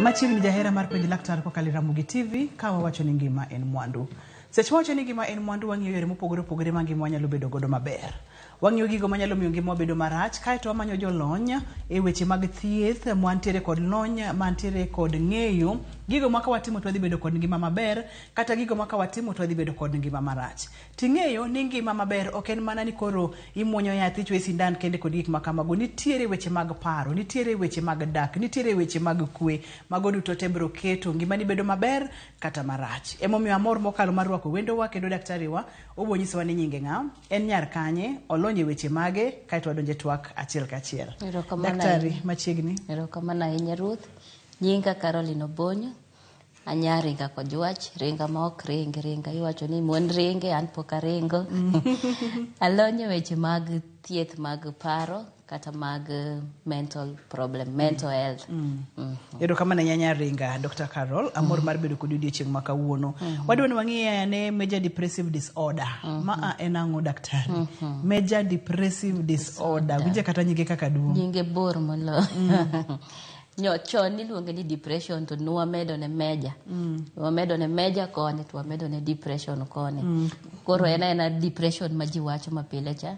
Machiegni jahera mar penj laktar kokalo e Ramogi TV ka wawacho ni ngima en mwandu. Seche mawacho ni ngima en mwandu wang'iyo yore mopogore opogore ma ngima wanyalo bedo godo maber. Wang'iyo gigo manyalo miyo ngimawa bedo marach kaeto wamanyo jolony e weche mag thieth mantiere kod lony mantiere kod ng'eyo gigo ma ka watimo to wadhi bedo kod ngima maber kata gigo ma ka watimo to wadhi bedo kod ngima marach. Ting'eyo ni ngima maber ok en mana ni koro imuonyo yath ichwoyi sindan kende kod gik ma kamago. Nitiere weche mag paro, nitiere weche mag dak, nitiere weche mag kwe. Mago duto te biro keto ngimani bedo maber kata marach. Emomiyo amor mokalo mar rwako wendowa kendo daktari wa obo nyisowa ni nyinge ng'a, en nyar kanye, olony e weche mage, kaeto wadonje twak achiel kachiel. Erokamano Daktari, ahinya. machiegni. Erokamano ahinya Ruth. Nyinga Caroline Obonyo. Anya ringa kojwach, ringa ma ok ring, ringa iwacho ni mon ringe, an pok aringo. Alony e weche mag thieth mag paro kata mag mental problem, mental health. Erokamano ahinya nyar Ringa, Dr. Carol, amor mar bedo kodi odiochieng' ma kawuono. Wadwa ni wang'i ane major depressive disorder. Ma en ang'o daktari? Major depressive disorder. Winje kata nyinge kaka duong'. Nyinge bor moloyo. Nyo chon niluonge ni depression to nwamedo ne major. Wamedo ne major koni to wamedo ne depression koni. Koro en aena depression ma ji wacho mapile cha.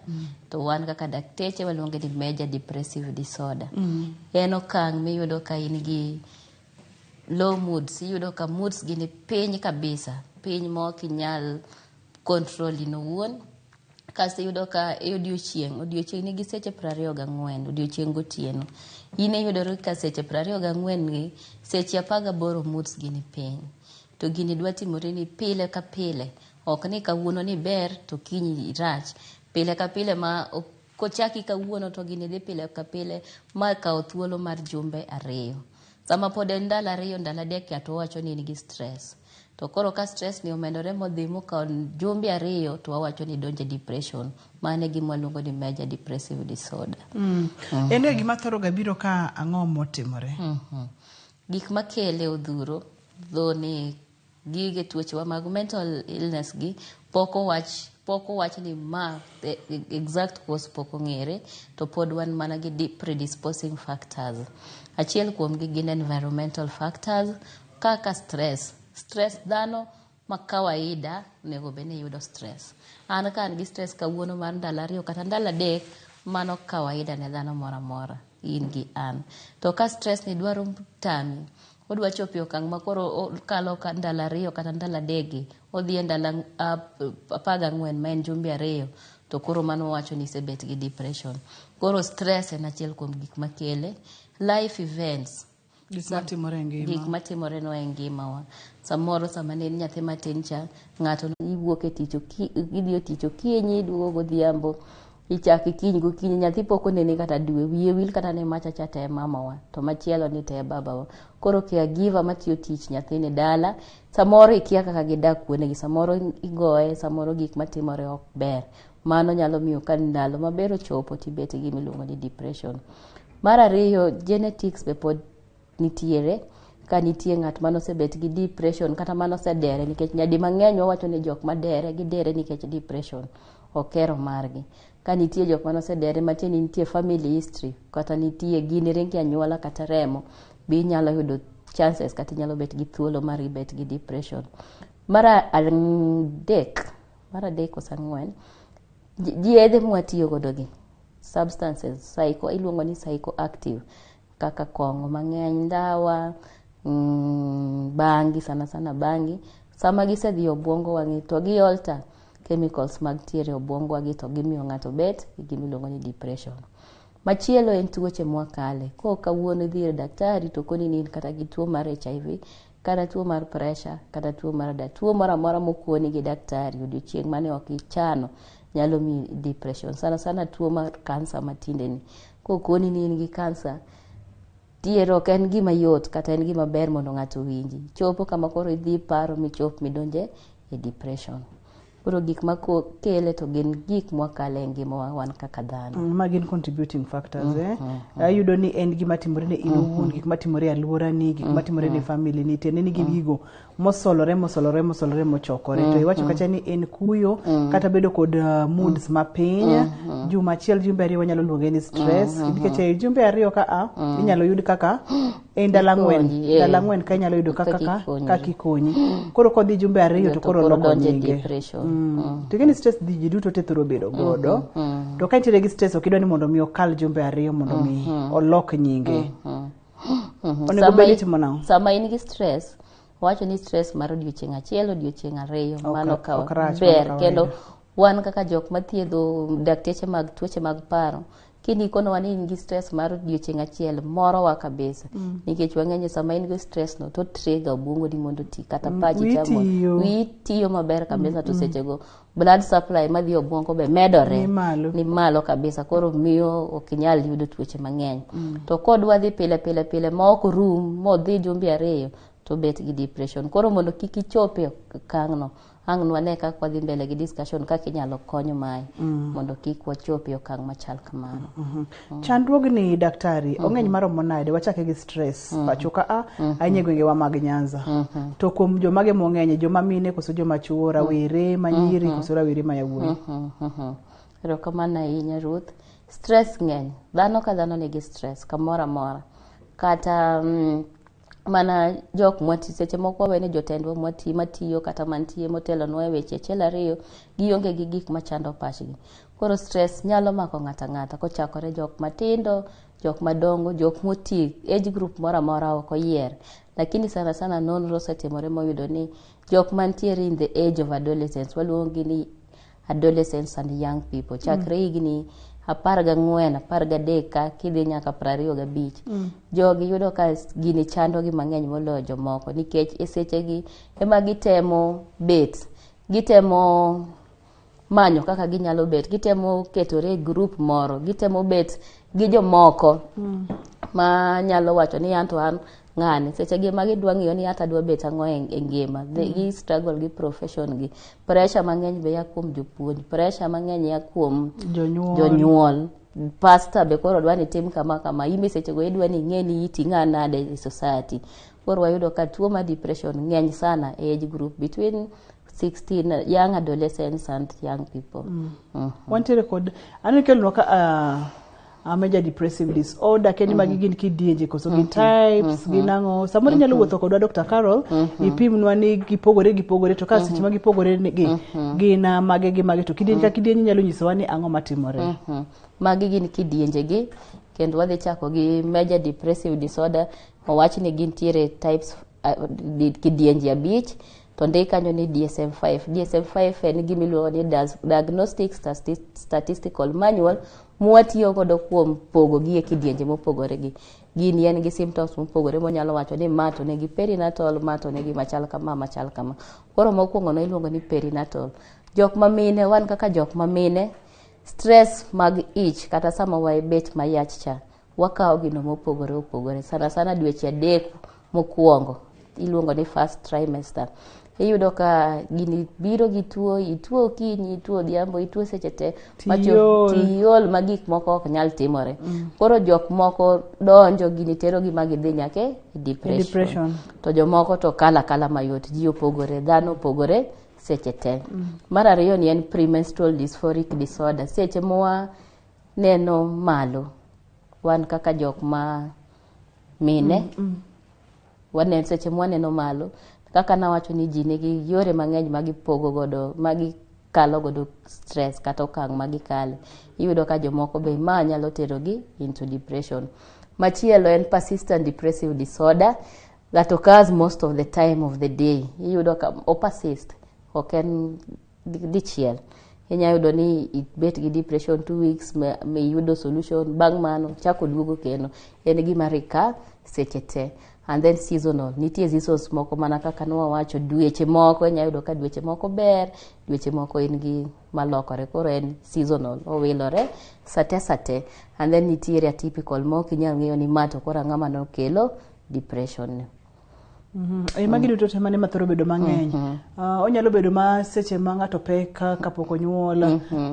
To wan kaka dakteche waluonge ni major depressive disorder. En okang' miyudo ka in gi low moods, iyudo ka moods gi ni piny kabisa, piny ma ok inyal control in owuon. Kasto iyudo ka e odiochieng', odiochieng' nigi seche 24, odiochieng' gotieno. In iyudori ka seche 24 gi, seche 18 moods gi ni piny. To gini dwa timore ni pile ka pile. Ok ni kawuono ni ber to kiny irach. Pile ka pile ma kochaki kawuono to gini dhi pile ka pile ma kawo thuolo mar jumbe 2. Sama pod en ndalo 2 ndalo 3 cha to wawacho ni in gi stress. To koro ka stress ni omedore modhi mokawo jumbe 2 to wawacho ni idonjo e depression. Mano e gima waluongo ni major depressive disorder. En e gima thoro ga biro ka ang'o motimore? Gik makele odhuro, dho ni gige tuochewa mag mental illness gi pok owach ni ma the exact cause pok ong'ere to pod wan mana gi predisposing factors. Achiel kuom gi gin environmental factors kaka stress. Stress dhano ma kawaida onego bed ni yudo stress. An ka an gi stress kawuono mar ndalo 2 kata ndalo 3 mano kawaida ne dhano moro amora, in gi an. To ka stress ni dwaro tami, odwa chopo e okang' ma koro okalo ndalo 2 kata ndalo 3 gi, odhi e ndalo 14 ma en jumbe 2, to koro mano wacho ni isebet gi depression. Koro stress en achiel kuom gik makele. Life events. Gik matimore e ngima. Gik matimore no e ngimawa. Samoro sama ne in nyathi matin cha, ng'ato iwuok e tich idhi e tich okinyi, iduogo godhiambo, ichako ikiny gokinyi, nyathi pok oneni kata dwe, wiye wil kata ni macha cha te mamawa, to machielo ni te babawa. Koro caregiver matiyo tich nyathini dala, samoro ikia kaka gidak kuondegi, samoro igoye, samoro gik matimore ok ber. Mano nyalo miyo ka ndalo maber ochopo tibet gi gima iluongo ni depression. Mar ariyo, genetics be pod nitiere. Ka nitie ng'at manosebet gi depression kata manosedere, nikech nyadi mang'eny wawacho ni jok madere gidere nikech depression okero margi. Ka nitie jok manosedere matiende ni nitie family history kata nitie gini ringi anyuola kata remo, be inyalo yudo chances kata inyalo bet gi thuolo mar bet gi depression. Mar adek koso ang'wen, yedhe mwatiyo godo gi substances psycho, iluongo ni psychoactive kaka kong'o mang'eny, ndawa, bangi, sana sana bangi. Sama gisedhi e obwongo wang'i to gi alter chemicals mag tiere e obwongo wagi to gimiyo ng'ato bet gi gima iluongo ni depression. Machielo en tuoche mwakale. Ko kawuono idhi ir daktari to koni ni in kata gi tuo mar HIV, kata tuo mar pressure, kata tuo mar da, tuo moro amora mokoni gi daktari odiochieng' mane ok ichano nyalo miyi depression. Sana sana tuo mar kansa matinde ni. Kokoni ni in gi kansa, tiere ok en gima yot kata en gima ber mondo ng'ato owinji. Chopo kama koro idhi paro michop midonje e depression. Koro gik makele to gin gik mwakale e ngimawa wan kaka dhano. Ma gin contributing factors, eh? Ayudo ni en gima timore ne in owuon, gik matimore e alworani, gik matimore ne family ni, tiende ni gin gigo mosolore mosolore mosolore mochokore. To iwacho kacha ni en kuyo kata bedo kod moods mapiny juma achiel, jumbe 2 wanyalo luonge ni stress, nikech e jumbe 2 ka a inyalo yud kaka en ndalo 4. Ikonyi, eh. Ndalo 4 ka inyalo yudo kaka Kaka ka ikonyi. kaka ikonyi. Koro kodhi jumbe 2 to To koro koro loko donjo e nyinge. depression. To ing'e ni stress dhi ji duto te thoro bedo godo. To ka intiere gi stress, ok idwa ni mondo mi okal jumbe 2 mondo mi olok nyinge. Onego bed ni itimo nang'o? Sama in gi stress, wacho ni stress mar odiochieng' achiel, odiochieng' 2, mano ka ok rach, mano ber. kawaida. Kendo wan kaka jok mathiedho dakteche mag tuoche mag paro, kinikonowa ni in gi stress mar odiochieng' achiel, morowa kabisa, nikech wang'eyo sama in gi stress no to trigger obwongo ni mondo oti kata pachi wiyi chamo tiyo. wiyi tiyo maber kabisa, to sechego blood supply madhi e obwongo be medore. Ni malo. Ni malo kabisa, koro miyo ok inyal yudo tuoche mang'eny. To kodwa dhi pile pile pile ma ok rum modhi jumbe 2 to bet gi depression. Koro mondo kik ichop e okang'no, ang' nwane kaka wadhi mbele gi discussion kaka inyalo kony mae mondo kik wachop e okang' machal kamano. Chandruogni, daktari, ong'eny maromo nade? Wachake gi stress pacho ka a ahinya e gwengewa mag Nyanza. To kuom jomage mong'eny, joma mine koso joma chuo, rawere manyiri koso rawere ma yawuoyi? Erokamano ahinya, Ruth. Stress ng'eny. Dhano ka dhano nigi stress kamoro amora. Kata mana jok mwati seche moko wawe ni jotendwa mwati matiyo kata mantie motelonwa e weche achiel ariyo gionge gi gik machando pachgi. Koro stress nyalo mako ng'ato ang'ata kochakore jok matindo, jok madongo, jok moti, age group moro amora ok oyier. Lakini sana sana nonro osetimore moyudo ni jok mantiere in the age of adolescence, waluongo gi ni adolescents and young people, chakre higni 14, 13 ka kidhi nyaka 25, jogi yudo ka gini chandogi mang'eny moloyo jomoko, nikech e sechegi ema gitemo bet, gitemo manyo kaka ginyalo bet, gitemo ketore e group moro, gitemo bet gi jomoko ma nyalo wacho ni anto an ng'ani. Sechegi ema gidwa ng'iyo ni ata adwa bet ang'o e ngima. Gi struggle gi profession gi pressure mang'eny be ya kuom jopuonj, pressure mang'eny ya kuom jonyuol, jonyuol, pastor be koro dwa ni tim kama kama, in be sechego idwa ni ing'e ni iti ng'a nade e society. Koro wayudo ka tuo mar depression ng'eny sana e age group between 16, young adolescents and young people. Wantiere kod aneno kelonwa ka a major depressive disorder kendo magi gin kidienje koso gin types, gin ang'o? Samoro inyalo wuotho kodwa, Dr. Carol, ipimnwa ni gipogore gipogore, to ka seche ma gipogore ni gi gin mage gi mage, to kidieny ka kidieny inyalo nyisowa ni ang'o matimore. Magi gin kidienje gi, kendo wadhi chako gi major depressive disorder. Owach ni gintiere types, kidienje 5, to ndik kanyo ni DSM-5. DSM-5 en gima iluongo ni Diagnostic Statistical Manual mwatiyo godo kuom pogo gi e kidienje mopogore gi. Gini en gi symptoms mopogore monyalo wacho ni ma to nigi perinatal, ma to nigi machal kama, machal kama. Koro mokwongo no iluongo ni perinatal. Jok mamine, wan kaka jok mamine, stress mag ich kata sama wabet mayach cha, wakawo gino mopogore opogore. Sana sana dweche 3 mokwongo, iluongo ni first trimester. Iyudo ka gini biro gi tuo, ituo okinyi, ituo odhiambo, ituo seche te. Tiol. Tiol ma gik moko ok nyal timore. Koro jok moko donjo gini tero gi ma gidhi nyaka e depression. Depression. To jomoko to kalo akala mayot, ji opogore, dhano opogore seche te. Mar ariyo ni en premenstrual dysphoric disorder. Seche mwa neno malo, wan kaka jok ma mine, wane seche mwaneno malo, kaka nawacho ni ji nigi yore mang'eny ma gipogo godo, ma gikalo godo stress kata okang' ma gikale. Iyudo ka jomoko be ma nyalo tero gi into depression. Machielo en persistent depressive disorder that occurs most of the time of the day. Iyudo ka o persist, ok en dichiel. Inya yudo ni ibet gi depression 2 weeks miyudo solution, bang' mano chako duogo kendo. En gima recur seche te. And then seasonal, nitie seasons moko mana kaka nwawacho dweche moko, inya yudo ka dweche moko ber, dweche moko in gi malokore. Koro en seasonal, owilore sate sate. And then nitiere atypical ma ok inyal ng'eyo ni ma to koro ang'o manokelo depression ni. E magi duto te mane mathoro bedo mang'eny. Onyalo bedo ma seche ma ng'ato pek kapok onyuol,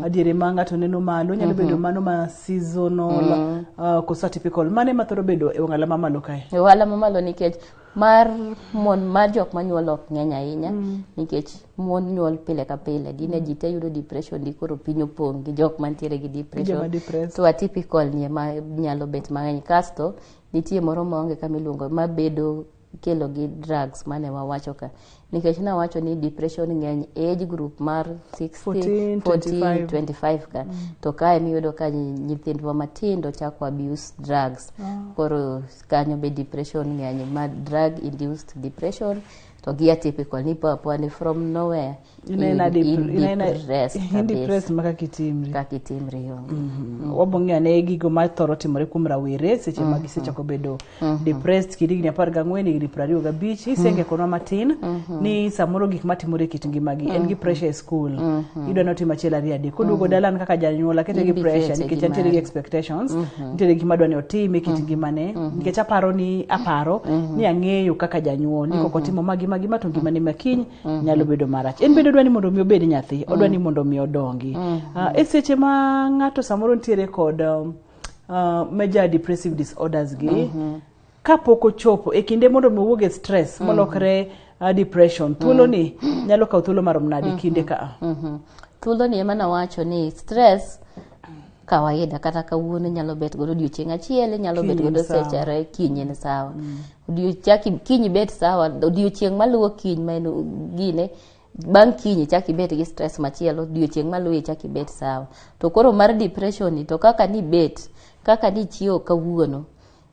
adiere ma ng'ato neno malo, onyalo bedo mano ma seasonal, koso atypical. Mane mathoro bedo e ong'ala mamalo kae? E ohala mamalo nikech mar mon mar jok manyuol ok ng'eny ahinya nikech mon nyuol pile ka pile dine ji te yudo depression di koro piny opong' gi jok mantiere gi depression. Joma depressed. To atypical ni ema nyalo bet mang'eny. Kasto nitie moro maonge kama iluongo mabedo kelo gi drugs mane wawacho ka, nikech nawacho ni depression ng'eny e age group mar 60 14, 14 25. 25 ka to kae miyudo ka nyithindwa matindo chako abuse drugs. Koro kanyo be depression ng'eny ma drug induced depression to gi atypical ni po apoa ni from nowhere Inena in depressed in kabisa. Depressed ma kaka itimri. Kaka itimri onge. Wabong'eyo ane gigo mathoro timore kuom rawere seche ma gisechako bedo depressed kind higni 14, higni 25. Isenge konwa matin ni samoro gik matimore e kit ngimagi en gi pressure e school, idwa notim achiel ariyo adek, koduogo dala an kaka janyuol akete gi In be pressure ikete nikech gi antiere gi mari. Expectations, nitiere gik madwa ni otim e kit ngimane nikech aparo ni ang'eyo kaka janyuol ni kok otimo magi magi ma to ngimane makiny nyalo bedo marach. En bende odwa ni mondo mi obed nyathi, odwa ni mondo mi odongi. E seche ma ng'ato samoro nitiere kod major depressive disorders gi kapok ochopo e kinde mondo mi owuog e stress molokre depression, thuolo ni nyalo kawo thuolo marom nade kinde ka? Thuolo ni ema nawacho ni stress kawaida kata kawuono nyalo bet godo odiochieng' achiel, inyalo bet Kiny en godo sawa. seche ariyo, kiny en sawa. Kiny ibet sawa, odiochieng' maluwo kiny ma en gine bang' kiny ichak ibet gi stress machielo, odiochieng' maluwo ichak ibet sawa. To koro mar depression ni to kaka nibet, kaka nichiewo kawuono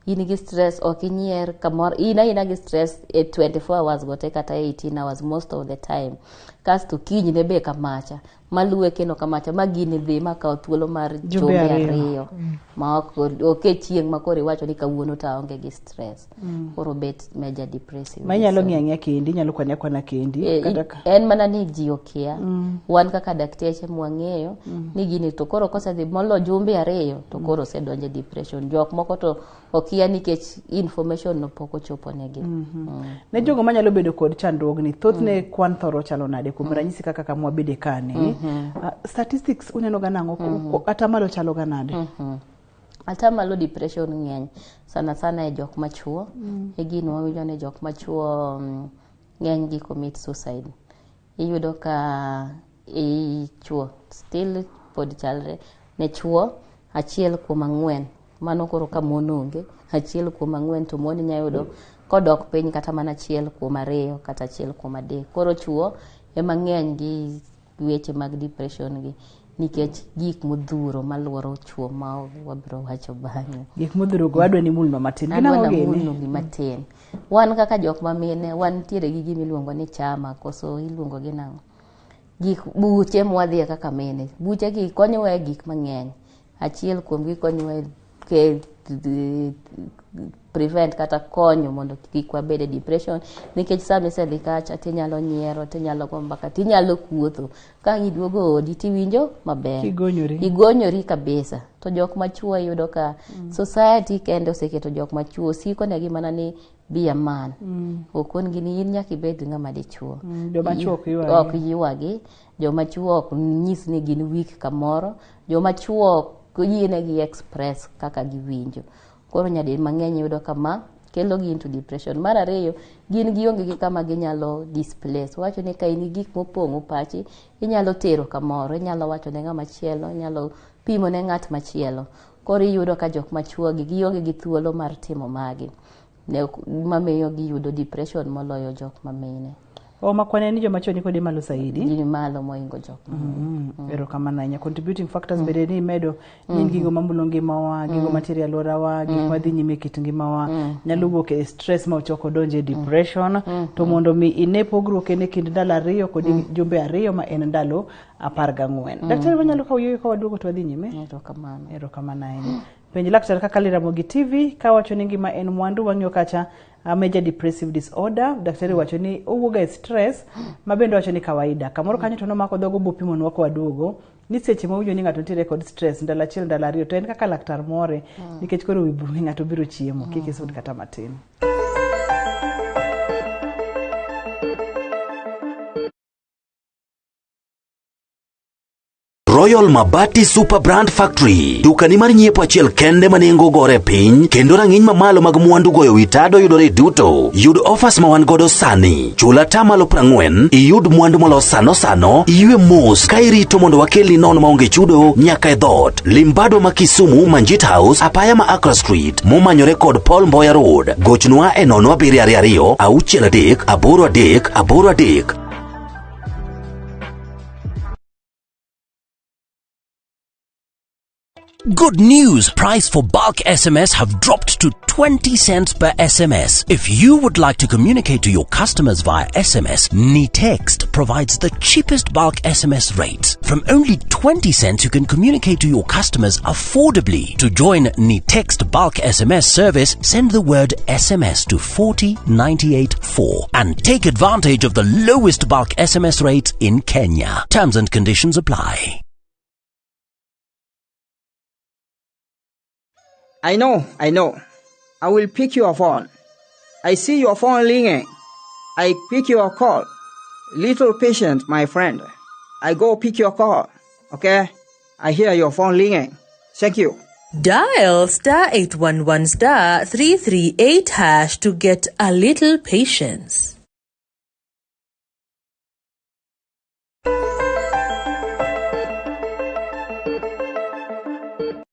in gi stress, ok inyier kamoro, in aina gi stress e 24 hours go te kata 18 hours most of the time. Kasto kinyne be kamacha, maluwe kendo kamacha, ma gini dhi ma kawo thuolo mar jumbe jumbe ariyo. Ariyo ma ok e chieng' ma koro iwacho ni kawuono to aonge gi stress, koro bet major depressive Ma inyalo disorder. ng'iyo ang'iya kendi, inyalo kwane akwana kendi kata ka En mana ni ji okia. Wan kaka dakteche mwang'eyo ni gini to koro kosedhi molo jumbe 2 to koro osedonjo e depression. Jok moko to okia nikech information no pok ochopo negi. Ne jogo manyalo bedo kod chandruogni, thothne kwan thoro chalo nade? Kuom ranyisi kaka kama wabede kani, statistics uneno ga nang'o? Atamalo chalo ga nade? Atamalo depression ng'eny sana sana e jok machuo. E gino wawinjo ni jok machuo ng'eny gi commit suicide. Iyudo ka i chuo still pod chalre ne chuo 1 kuom 4, mano koro ka mon onge 1 kuom 4 to mon inya yudo kodok piny kata mana 1 kuom 2 kata 1 kuom 3. Koro chuo ema ng'eny gi weche mag depression gi nikech gik modhuro maluoro chuo ma wabiro wacho bang'e. Gik modhuro go adwa ni mulnwa matin. Gin Adwa ang'o gini? namulnu gi matin. Wan kaka jok ma mine wantiere gi gima iluongo ni chama, koso iluongo gi nang'o, gik buche mwadhiye kaka mine. Buche gi konyowa e gik mang'eny. Achiel kuom gi konyowa e prevent kata konyo mondo kik wabed e depression nikech sama isedhi kacha tinyalo nyiero, tinyalo go mbaka, tinyalo kuotho ka ang' iduogo odi tiwinjo maber. Kigonyori. Igonyori kabisa. To jok machuo iyudo ka society kende oseketo jok machuo siko negi mana ni be a man. Okon gi ni in nyaka ibed ng'ama dichuo. Joma chuo ok ywagi. Ok ywagi. Joma chuo ok nyis ni gin weak kamoro. Joma chuo ok yienegi express kaka giwinjo. Koro nyadi mang'eny iyudo ka ma kelo gi into depression. Mar ariyo, gin gionge gi kama ginyalo displace. Wacho ni ka in gi gik mopong'o pachi, inyalo tero kamoro, inyalo wacho ne ng'ama chielo, inyalo pimo ne ng'at machielo. Koro iyudo ka jok machuo gi gionge gi thuolo mar timo magi. Ne mamiyo giyudo depression moloyo jok ma mine. O makwan en ni joma chwo nikode malo saidi. Gin malo mohingo jok ma Erokamano ahinya. Contributing factors bende ni imedo ni en gigo mamulo ngimawa, gigo mantiere e alworawa, gik madhi nyime e kit ngimawa nyalo wuok e stress ma ochako donjo e depression. To mondo mi ine pogruok en e kind ndalo 2 kod jumbe 2 ma en ndalo 14. Daktari, wanyalo kawo yueyo ka waduogo to wadhi nyime. Erokamano. Erokamano ahinya. Penj laktar kaka Ramogi TV kawacho ni ngima en mwandu wang'iyo kacha major depressive disorder. Daktari wacho ni owuok e stress ma bende wacho ni kawaida. Kamoro kanyo to nomako dhogo bopimonwa kwaduogo ni seche mowinjo ni ng'ato nitiere kod stress ndalo 1 ndalo 2 to en kaka laktar more nikech koro wi ng'ato biro chiemo kik isud kata matin. Royal Mabati Super Brand Factory. Dukani mar nyiepo achiel kende ma nengo gore piny kendo rang'iny mamalo mag mwandu goyo wi tado yudore duto. Yud offers ma wan godo sani. Chul atamalo 40, iyud mwandu molos sano sano, iywe mos ka irito mondo wakelni nono maonge chudo nyaka e dhoot. Limbado ma Kisumu, Manjit House, apaya ma Accra Street, momanyore kod Paul Mboya Road. Gochnwa e 0722 63 83 83. Good news! Price for bulk SMS have dropped to 20 cents per SMS. If you would like to communicate to your customers via SMS, Nitext provides the cheapest bulk SMS rates. From only 20 cents, you can communicate to your customers affordably. To join Nitext bulk SMS service, send the word SMS to 40984 and take advantage of the lowest bulk SMS rates in Kenya. Terms and conditions apply. I know, I know. I will pick your phone. I see your phone ringing. I pick your call. Little patient, my friend. I go pick your call. Okay? I hear your phone ringing. Thank you. Dial star 811 star 338 hash to get a little patience.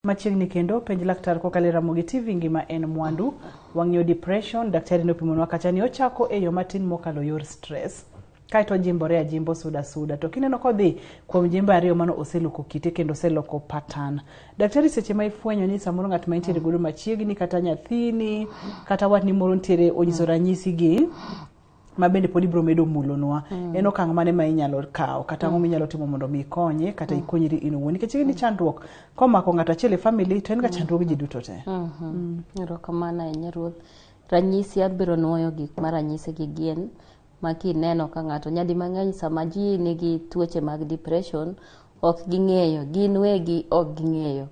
Machiegni kendo penj laktar kokalo e Ramogi TV ngima en mwandu. Wang'iyo depression, daktari nopimonwa kacha ni ochako e yo matin mokalo yor stress. Kaeto ojimbore ajimbo suda suda. To kineno kodhi kuom jimbe ariyo mano oseloko kite kendo oseloko pattern. Daktari seche ma ifwenyo ni samoro ng'at ma intiere godo machiegni kata nyathini kata watni moro nitiere onyiso ranyisi gi ma bende pod ibiro medo mulonwa. En okang' mane ma inyalo kawo kata ang'o minyalo timo mondo mi ikonye kata ikonyri in owuon nikech ing'e ni chandruok komako ng'ato achiel e family to en ga chandruog ji duto te. Erokamano ahinya ruoth. Ranyisi abiro nuoyo gik ma ranyisi gi gin ma kineno ka ng'ato nyadi mang'eny sama ji nigi tuoche mag depression ok ging'eyo gin wegi ok ging'eyo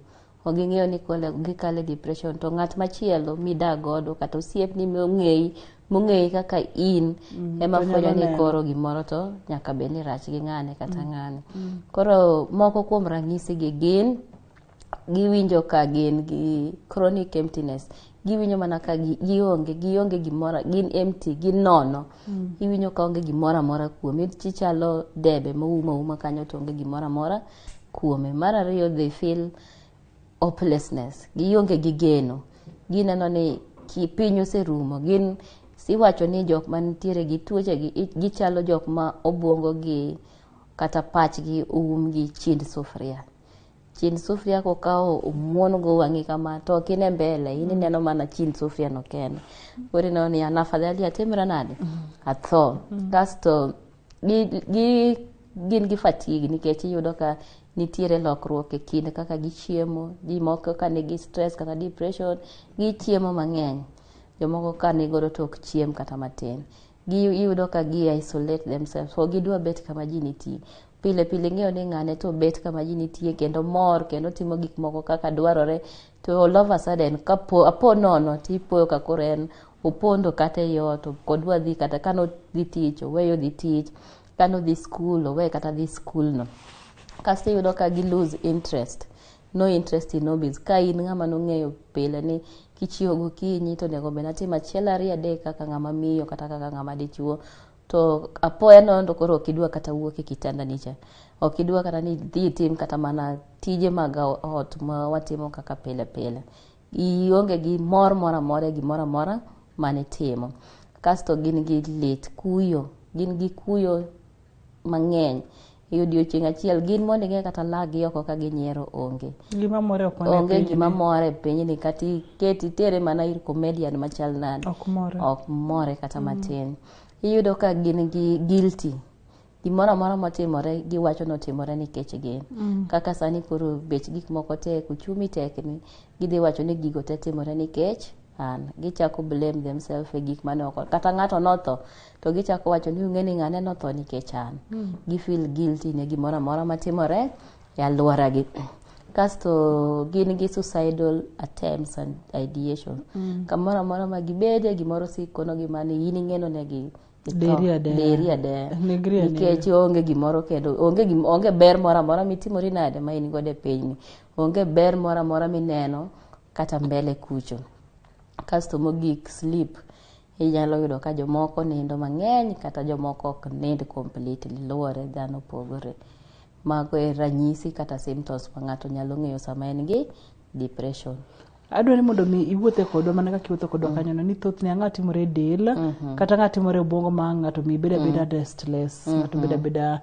ok ging'eyo ni kole gikale depression to ng'at machielo midak godo kata osiepni mong'eyi mong'eyi kaka in ema to fwenyo nyalo ni neno. koro gimoro to nyaka bed ni rach gi ng'ane kata ng'ane. Koro moko kuom ranyisi gi gin giwinjo ka gin gi chronic emptiness giwinjo mana ka gionge gionge gimoro gin empty gin nono iwinjo ka onge gimoro amora kuomi tichalo debe moum auma kanyo to onge gimoro amora kuome mar ariyo they feel hopelessness gionge gi geno gineno ni piny oserumo gin iwacho ni jok mantiere gi tuoche gi gichalo jok ma obuongo gi kata pachgi oum gi chind sufria chind sufria kokawo omuon go wang'i kama to ok ine mbele in ineno mana chind sufria no kende koro ineno ni an afadhali atimra nade atho kasto gi gin gi fatigue nikech iyudo ka nitiere lokruok e kind kaka gichiemo ji moko ka nigi stress kata depression gichiemo mang'eny jomoko ka nigodo to ok chiem kata matin iyudo ka gi isolate themselves ok gidwa bet kama ji nitie pile pile ing'eyo ni ng'ane to bet kama ji nitie kendo mor kendo timo gik moko kaka dwarore to all of a sudden kapo apo nono tipoyo ka koro en opondo kata ei ot ok odwa dhi kata kanodhi tich oweyo dhi tich kanodhi skul owe kata dhi skul no kasto iyudo ka gi lose interest no interest in hobbies ka in ng'ama nong'eyo pile ni kichiewo gokinyi to onego bed atim achiel ariyo adek kaka ng'ama miyo kata kaka ng'ama dichuo to apoya nono to koro ok idwa kata wuok e kitanda ni cha ok idwa kata ni idhi itim kata mana tije mag ot ma watimo kaka pile pile ionge gi mor moro amora e gimoro amora manitimo kasto gin gi lit kuyo gin gi kuyo mang'eny e odiochieng' achiel gin mondo ing'e kata lak gi oko ka ginyiero onge Gima more ok wane onge pinyni. gima more e pinyni kata iket itere mana ir comedian machal nade Ok more. ok more kata matin iyudo ka gin gi guilty gimoro amora motimore giwacho notimore nikech gin kaka sani koro bech gik moko tek uchumi tek ni gidhi wacho ni gigo te timore nikech an gichako blame themselves e gik mane oko kata ng'ato notho to gichako wacho ni ung'e ni ng'ane notho nikech an gi feel guilty ne gimoro amora matimore e alworagi kasto gin gi suicidal attempts and ideation kamoro amora ma gibede gimoro sikonogi mani in ing'eno negi Itho. Deri adeya. Deri adeya. Negri anega. Nikech onge gimoro kendo, onge ber moro amora mitimori nade ma in godo e pinyni. Onge ber moro amora mineno kata mbele kucho. Kasto mogik, sleep. Inyalo yudo ka jomoko nindo mang'eny kata jomoko ok nind completely, luwore dhano pogore. Mago e ranyisi kata symptoms ma ng'ato nyalo ng'eyo sama en gi depression. Adwa ni mondo mi iwuothe kodwa mana kaka iwuotho kodwa kanyono ni thothne ang'o timore e del kata ang'o timore e obwongo ma ng'ato mi bedo abeda restless, ng'ato bedo abeda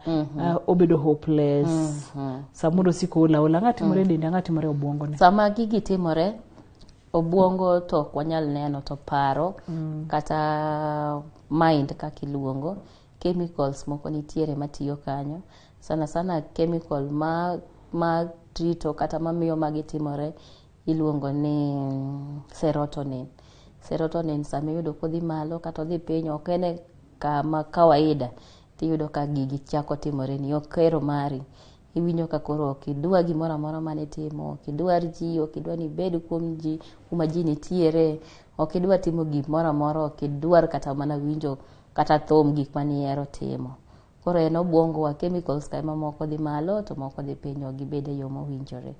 obedo hopeless, samoro osiko ool aola. Ang'o timore e dende, ang'o timore e obwongone? Sama gigi timore, obwongo to ok wanyal neno, to paro kata mind kaka iluongo, chemicals moko nitiere matiyo kanyo. Sana sana chemical ma rito kata mamiyo magi timore iluongo ni serotonin. Serotonin sama iyudo kodhi malo kata odhi piny, ok en e kama kawaida, tiyudo ka gigi chako timore ni ok hero mari. Iwinjo ka koro ok idwa gimoro amora manitimo, ok idwar ji, ok idwa ni ibed kuom ji kuma ji nitiere, ok idwa timo gimoro amora, ok idwar kata mana winjo kata thum gik manihero timo. Koro en obwongo wa, chemicals ka ema moko dhi malo to moko dhi piny, ok gibed e yo mowinjore.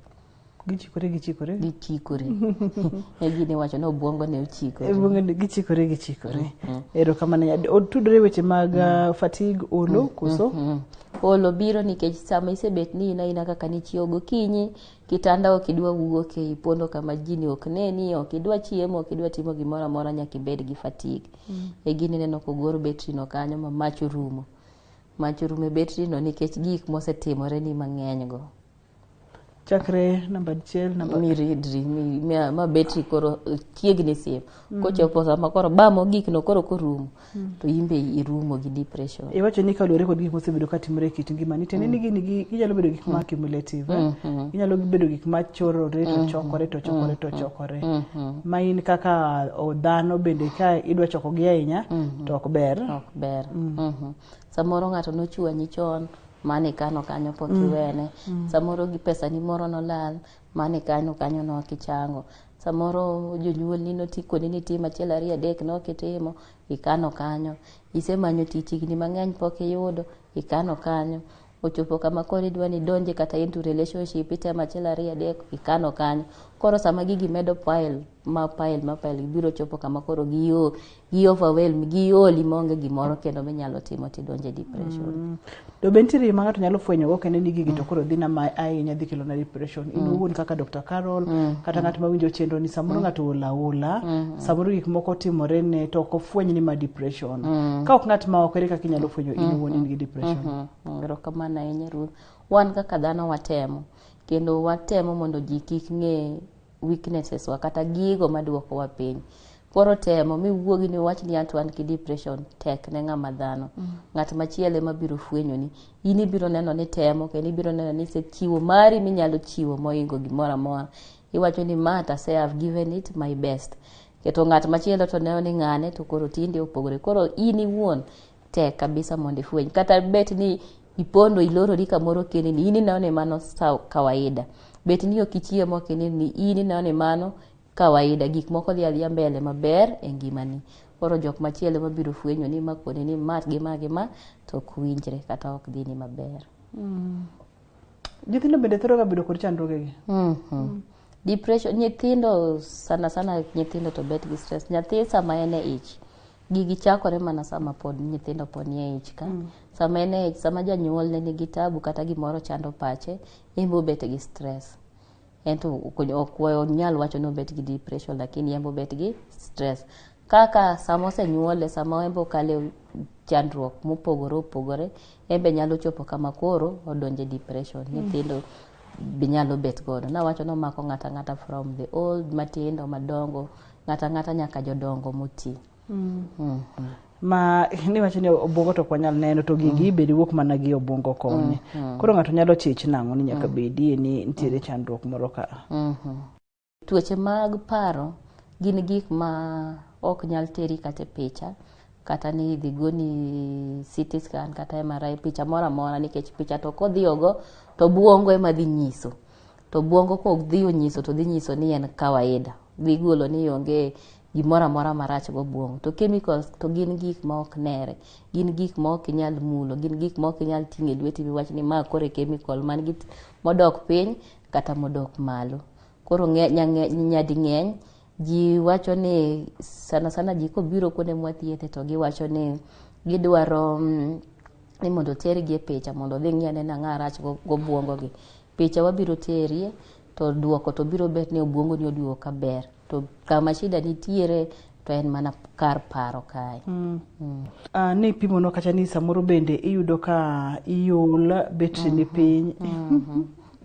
Gichikore, gichikore. Gichikore. E gini wacho ni obwongo ne ochikore. Obwongo gichikore, gichikore. Erokamano. Otudore weche mag fatigue, olo koso? Olo biro nikech sama isebet ni in aina kaka nichiewo gokinyi, kitanda ok idwa wuoke, ipondo kama ji ni ok neni, ok idwa chiemo, ok idwa timo gimoro amora, nyaka ibed gi fatigue. E gini ineno kogor betri no kanyo ma mach orumo. Mach orumo e betri no nikech gik mosetimore ni mang'eny go. Chakre namba 1, namba miridri ma betri koro chiegni sim. Kochopo sama koro ba mogik no koro korumo, to in be irumo gi depression. Iwacho ni kaluwore kod gik mosebedo ka timore e kit ngimani, tiende ni gini ginyalo bedo gik ma accumulative, eh? Ginyalo bedo gik ma chorore to chokore to chokore to chokore ma in kaka dhano bende ka idwa chokogi ahinya to ok ber. Ok ber. Samoro ng'ato nochwanyi chon, mane ikano kanyo pok iwene. Samoro gi pesani moro nolal, mane ikano kanyo nok ichango. Samoro jonyuolni notikoni ni tim achiel ariyo adek nok itimo, ikano kanyo. Isemanyo tich higni mang'eny pok iyudo, ikano kanyo. Ochopo kama koro idwa ni idonje kata into relationship, itemo achiel ariyo adek, ikano kanyo. Koro sama gigi medo pile ma pile ma pile, biro chopo kama koro gi overwhelm, gioli maonge gimoro kendo minyalo timo, tidonje depression. To be nitiere ma ng'ato nyalo fwenyo go kende ni gigi to koro dhi na ma ahinya dhi kelona depression? In owuon kaka Dr. Carol, kata ng'at mawinjo chenro ni, samoro ng'ato ool aola, samoro gik moko timore ne to ok ofweny ni ma depression. Ka ok ng'at ma oko, ere kaka inyalo fwenyo in owuon in gi depression? Erokamano ahinya, Ruth. Wan kaka dhano watemo, kendo watemo mondo ji kik ng'e weaknesses wa kata gigo maduokowa piny. Koro temo miwuogi ni wach ni anto an gi depression tek ne ng'ama dhano. Ng'at machielo ema biro fwenyoni. In ibiro neno ni temo kendo ibiro neno ni isechiwo mari minyalo chiwo mohingo gimoro amora. Iwacho ni ma to ase have given it my best. To ng'at machielo to neno ni ng'ane to koro tinde opogore. Koro in iwuon tek kabisa mondo ifweny. Kata bet ni ipondo ilorori kamoro kendi ni in ineno ni mano kawaida. Bet ni ok ichiemo ok inind ni in ineno ni mano kawaida, gik moko dhi adhiya mbele maber e ngimani. Koro jok machielo mabiro fwenyo ni ma koni ni ma gi ma gi ma to ok winjre kata ok dhini maber. Nyithindo bende thoro ga bedo kod chandruogegi? Depression nyithindo, sana sana nyithindo to bet gi stress. Nyathi sama en e ich, gigi chakore mana sama pod nyithindo pod nie ich ka. Sama en e ich, sama janyuolne nigi tabu kata gimoro chando pache, en be obet gi stress. En to ok onyal wacho ni obet gi depression, lakini en be obet gi stress. Kaka sama osenyuole, sama en be okale chandruok mopogore opogore, en be nyalo chopo kama koro odonje depression. Nyithindo be nyalo bet godo. Nawacho ni omako ng'ato ang'ata from the old, matindo, madongo, ng'ato ang'ata nyaka jodongo moti. Ma niwacho ni obwongo to ok wanyal neno, to gigi bende wuok mana gi obwongo koni. Koro ng'ato nyalo chich nang'o ni nyaka bedie ni nitiere chandruok moro ka? Tuoche mag paro gin gik ma ok nyal teri kata e picha, kata ni idhi goni CT scan kata MRI, picha moro amora, nikech picha to kodhi ogo to obwongo ema dhi nyiso. To obwongo kodhi onyiso to dhi nyiso ni en kawaida. Dhi golo ni onge gimoro amora marach gobwongo. To chemicals to gin gik ma ok nere, gin gik ma ok inyal mulo, gin gik ma ok inyal ting'o e lweti miwach ni ma koro e chemical man gi modok piny kata modok malo. Koro nyading'eny ji wacho ni sana sana ji kobiro kuonde mwathiethe to giwacho ni gidwaro ni mondo otergi e picha mondo odhi ng'i ane nang'a rach gobwongo gi. Picha wabiro terie to duoko to biro bet ni obwongo ni oduogo kaber. To kama shida nitiere to en mana kar paro kae. Ne ipimonwa kacha ni samoro bende iyudo ka iol, betri ni piny.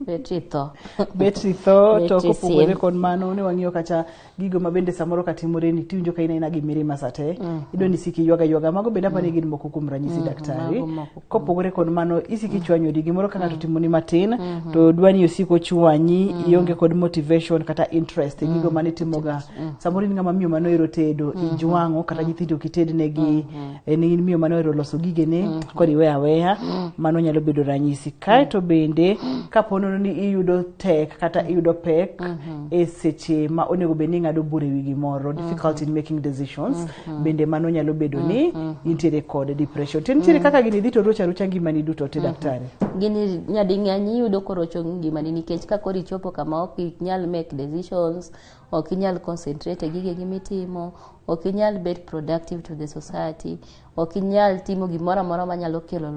Betri tho. Betri tho to Betri kopogore sim. kod mano ne wang'iyo kacha gigo ma bende samoro katimore ni tiwinjo ka in aina gi mirima sate. Idwa ni isik iywaga ywaga. Mago bende apani gin moko kuom ranyisi daktari. Mago moko kuom. Kopogore kod mano isik ichwanyori gimoro ka ng'ato timoni matin to dwa ni osik ochwanyi ionge kod motivation kata interest e gigo mane itimoga. Samoro in ng'ama miyo manohero tedo ijwang'o kata nyithindo ok itednegi en in miyo manohero loso gigene koro iweyo aweya mano nyalo bedo ranyisi. Kaeto bende kapo nono ni iyudo tek kata iyudo pek e seche ma onego bed ni ing'ado bura ewi gimoro, difficulty in making decisions, bende mano nyalo bedo ni intiere kod depression. To nitiere kaka gini dhi to rocho arocha ngimani duto te daktari. Gini nyading'eny iyudo korocho ngimani nikech ka koro ichopo kama ok inyal make decisions, ok inyal concentrate e gigegi mitimo, ok inyal bet productive to the society, ok inyal timo gimoro amora manyalo kelo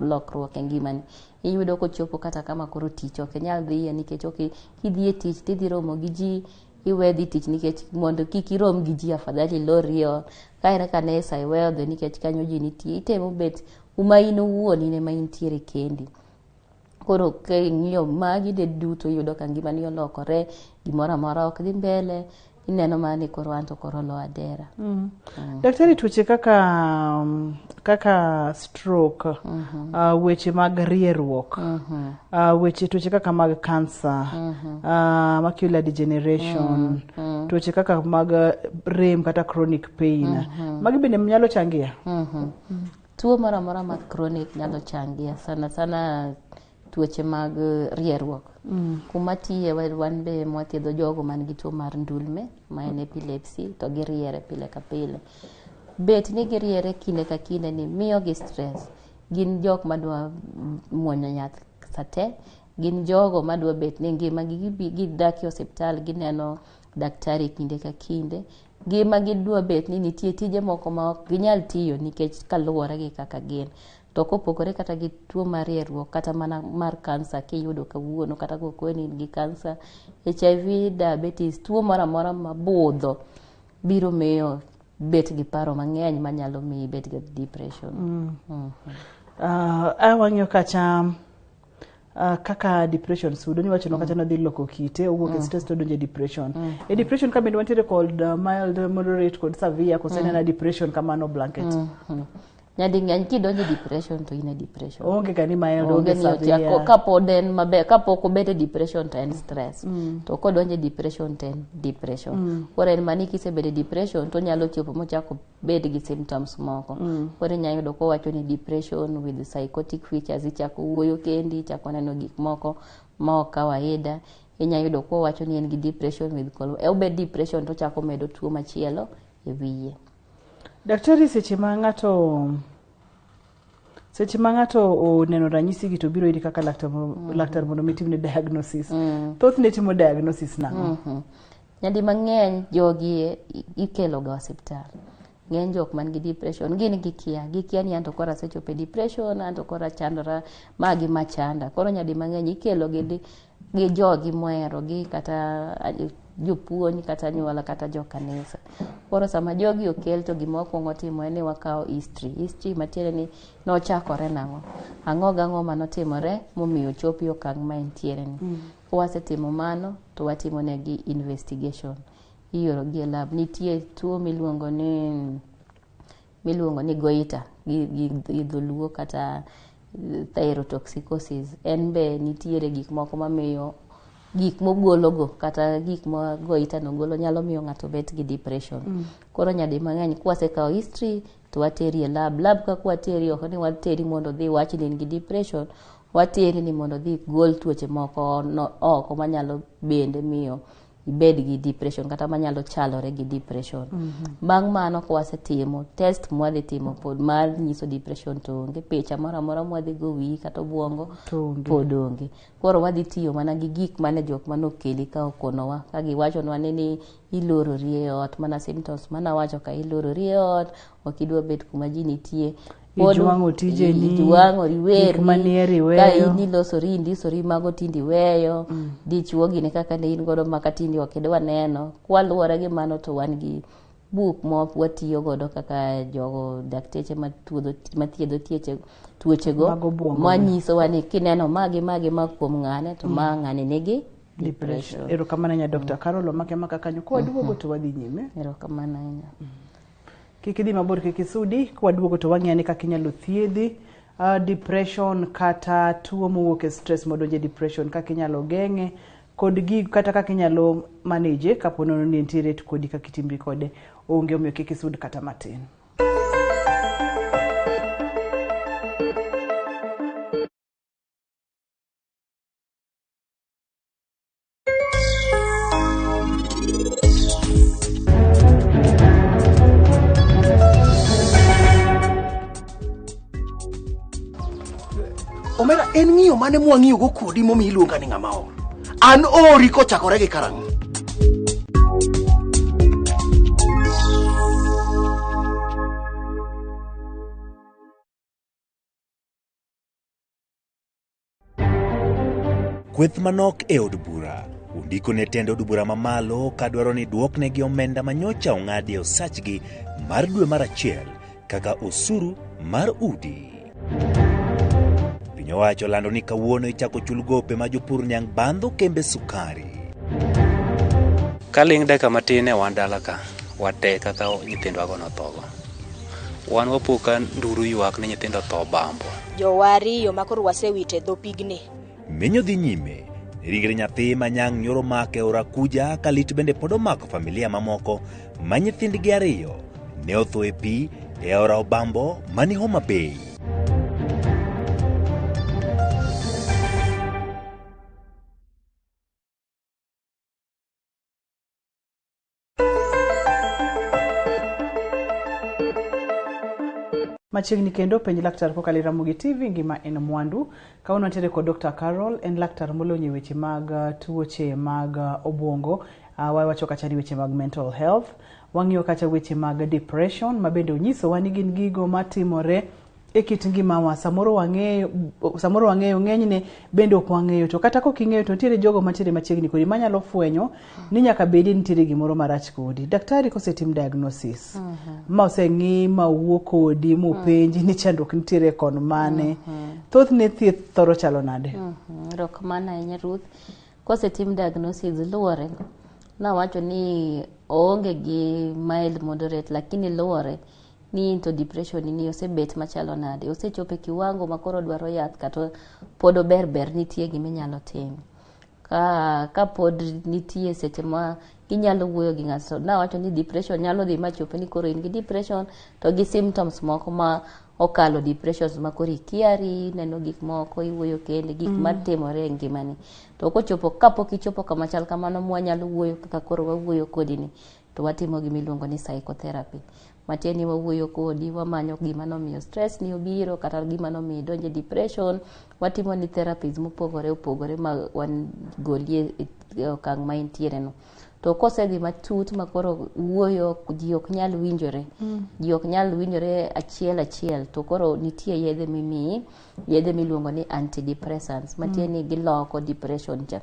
lokruok e ngimani. Iyudo kochopo kata kama koro tich ok inyal dhiye nikech ok kidhi e tich tidhi romo gi ji iwe dhi tich nikech mondo kik irom gi ji afadhali ilorri e ot. Ka en kanisa iweyo dhi nikech kanyo ji nitie. Itemo bet kuma in owuon in ema intiere kendi. Koro king'iyo magi de duto iyudo ka ngimani olokore, gimoro amora ok dhi mbele, ineno mana ni koro anto koro olo adera. Daktari tuoche kaka stroke, weche mag rieruok, weche tuoche kaka mag cancer, macular degeneration, tuoche kaka mag rem kata chronic pain. Magi bende nyalo changia? Tuo moro amora mar chronic nyalo changia, sana sana tuoche mag rieruok. Kuma tiye wan be mwathiedho jogo man gi tuo mar ndulme ma en epilepsy to giriere pile ka pile. Bet ni giriere kinde ka kinde ni miyo gi stress. Gin jok madwa muonyo yath sate, gin jogo madwa bet ni ngima gi gidak e osiptal gineno daktari kinde ka kinde. Ngima gidwa bet ni nitie tije moko ma ok ginyal tiyo nikech kaluwore gi kaka gin. To kopogore kata gi tuo mar rieruok kata mana mar kansa kiyudo kawuono kata kokoni in gi kansa, HIV, diabetes, tuo moro amora mabudho biro miyo bet gi paro mang'eny manyalo miyi ibed gi depression. Wang'iyo kacha kaka depression sudo ni wacho no kacha nodhi loko kite owuok e stress to odonjo e depression. E depression ka bende wantiere kod mild, moderate kod severe koso en depression kamano blanket. Nyading'eny kidonjo e depression to in e depression. Onge ga ni mild, onge Onge ni severe. Kapod en maber, kapok obet e depression to en stress. To kodonjo e depression to en depression. Koro en mani kisebedo e depression to onyalo chopo mochako bed gi symptoms moko. Koro inya yudo kowacho ni depression with psychotic features, ichako wuoyo kendi, ichako neno gik moko ma ok kawaida. Inya yudo kowacho ni en gi depression with obed depression to ochako medo tuo machielo e wiye. Daktari seche ma ng'ato oneno ranyisi gi to biro iri kaka laktar laktar mondo mi timne diagnosis. Thothne timo diagnosis nang'o? Nyadi mang'eny jogi ikelo ga osiptal. Ng'eny jok man gi depression gin gikia ni anto koro asechopo e depression, anto koro achandora, ma gima chanda. Koro nyadi mang'eny ikelo gi jogi moherogi kata jopuonj kata anyuola kata jokanisa. Koro sama jogi okel to gima wakwongo timo en ni wakawo history. History matiende ni nochakore nang'o, ang'o gang'o manotimore momiyo ochopo e okang' ma entiere ni. Kwasetimo mano to watimo negi investigation. Ioro gi e lab. Nitie tuo miluongo ni goiter gi dholuo kata thyrotoxicosis. En be nitiere gik moko mamiyo gik mogologo kata gik ma goiter no golo nyalo miyo ng'ato bet gi depression. Koro nyadi mang'eny kwasekawo history to wateri e lab. Lab ka kwateri ok ni wateri mondo odhi wach ni in gi depression, wateri ni mondo odhi gol tuoche moko oko manyalo bende miyo ibed gi depression kata manyalo chalore gi depression. Bang' mano kwasetimo test mwadhi timo pod mar nyiso depression to onge, picha moro amora mwadhi go wiyi kata obuongo To onge. pod onge. Koro wadhi tiyo mana gi gik mane jok manokeli ka okonowa ka giwachonwa ni ilorori e ot, mana symptoms manawacho ka ilorori e ot, ok idwa bet kuma ji nitie. Ijwang'o tijeni, ijwang'o iweri, gik manie iweyo. Ka in ilosori indisori mago tinde iweyo, dichuo gini kaka ne in godo maka tinde ok idwa neno. Kwaluwore gi mano to wan gi buk ma watiyo godo kaka jogo dakteche mathiedho tuochego Mag obuongo. manyisowa ni kineno magi magi ma kuom ng'ane to ma ng'ani nigi depression. Erokamano ahinya Dr. Carol, omake maka kanyo. Kwaduogo to wadhi nyime. Erokamano ahinya. Kik idhi mabor, kik isudi. Kwaduogo to wang'iyo ni kaka inyalo thiedhi depression kata tuo mowuok e stress modonjo e depression, kaka inyalo geng'e kod gig kata kaka inyalo manage kapo nono ni nitiere to kodi kaka itimri kode onge, omiyo kik isud kata matin. Omera, en ng'iyo mane mwang'iyogo kodi momiyo iluonga ni ng'ama ol? An ori kochakore gi karang'o? Kweth manok e od bura ondiko ne tend od bura mamalo kadwaro ni duoknegi omenda manyocha ong'adi e osachgi mar dwe mar achiel kaka osuru mar udi. Piny owacho olando ni kawuono ichako chul gope ma jopur niang' bandho kembe sukari. Kaling' dakika matin e wan dala ka, wate kaka nyithindwago nothogo. Wan wapo ka nduru ywak ni nyithindo otho bambo. Jowa ariyo ma koro wasewito e dho pigni. Menyo dhi nyime. Ringre nyathi ma nyang' nyoro omako e Orakuja ka lit bende pod omako familia mamoko ma nyithindgi ariyo ne otho e pi e aora Obambo mani Homa Bay. Machiegni kendo penj laktar kokalo e Ramogi TV, ngima en mwandu. Kawuono wantiere kod Dr. Carol, en laktar molony e weche mag tuoche mag obuongo. Wawacho kacha ni weche mag mental health. Wang'iyo kacha weche mag depression ma bende onyisowa ni gin gigo matimore e kit ngimawa. Samoro wang'eyo, ng'enyne bende ok wang'eyo. To kata kok ing'eyo to nitiere jogo mantiere machiegni kodi manyalo fwenyo ni nyaka bedi nitiere gimoro marach kodi. Daktari kosetim diagnosis ma oseng'i ma owuo kodi mopenji ni chandruok nitiere kon mane, thothne thieth thoro chalo nade? Erokamano ahinya Ruth. Kosetim diagnosis luwore. Nawacho ni oonge gi mild, moderate, lakini luwore ni to depression ni osebet machalo nade, osechopo e kiwango ma koro dwaro yath kata pod ober ber nitie giminyalo tim. Ka pod nitie seche ma inyalo wuoyo gi ng'ato. Nawacho ni depression nyalo dhi machopi ni koro in gi depression to gi symptoms moko ma okalo depressions ma koro ikiari, ineno gik moko, iwuoyo kendi, gik matimore e ngimani. To kochopo kapok ichopo kama chal kamano mwanyalo wuoyo kaka koro wawuoyo kodi ni, to watimo gima iluongo ni psychotherapy. Matiende ni wawuoyo kodi, wamanyo gima nomiyo stress ni obiro kata gima nomiyo idonjo e depression. Watimo ni therapies mopogore opogore ma wan golie e okang' ma intiere no. To kosedhi matut ma koro wuoyo ji ok nyal winjore. Ji ok nyal winjore achiel achiel to koro nitie yedhe mimiyi, yedhe miluongo ni antidepressants. Matiende ni giloko depression cha.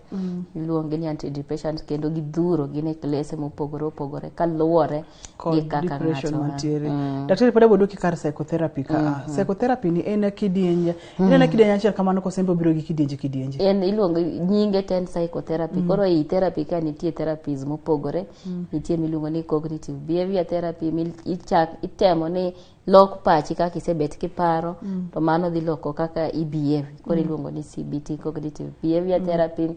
Iluonge ni antidepressants kendo gidhuro gin e klese mopogore opogore kaluwore gi kod kaka depression ng'ato mantiere. Daktari pod aboduoki kar psychotherapy ka. Psychotherapy ni en kidienje, en kidienje achiel kamano kosembe obiro gi kidienje kidienje? En iluongo nyinge to en psychotherapy. Koro ei therapy ka nitie therapies mopogore. Nitie miluongo ni cognitive behavior therapy itemo ni lok pachi kaka isebet kiparo, to mano dhi loko kaka i behave. Koro iluongo ni CBT, cognitive behavior therapy.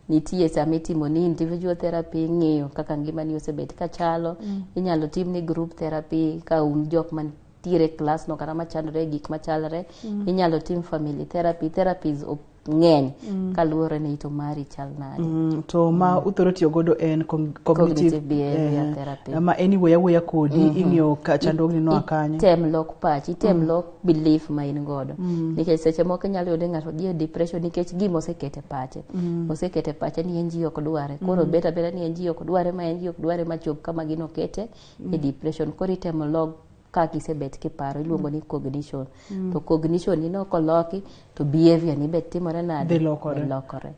Nitie sama itimo ni individual therapy, ng'iyo kaka ngimani osebet kachalo. Inyalo tim ni group therapy ka un jok mantiere e klas no kata machandore e gik machalre. Inyalo tim family therapy. Therapies ng'eny kaluwore ni to mari chal nade. To ma uthoro tiyo godo en cognitive behavior therapy. Ma en iwuoyo awuoya kodi, ing'iyo ka chandruogni noa kanye. Item lok pachi, item lok belief ma in godo, nikech seche moko inyalo yudo ni ng'ato dhi e depression nikech gima osekete pache, osekete pache ni en ji ok dware. Koro bet abeta ni en ji ok dware, ma en ji ok dware, machop kama gino kete e depression. Koro itemo lok kaka isebet kiparo, iluongo ni cognition. To cognition ni no koloki to behavior ni be timore nade? Dhi lokore. Dhi lokore.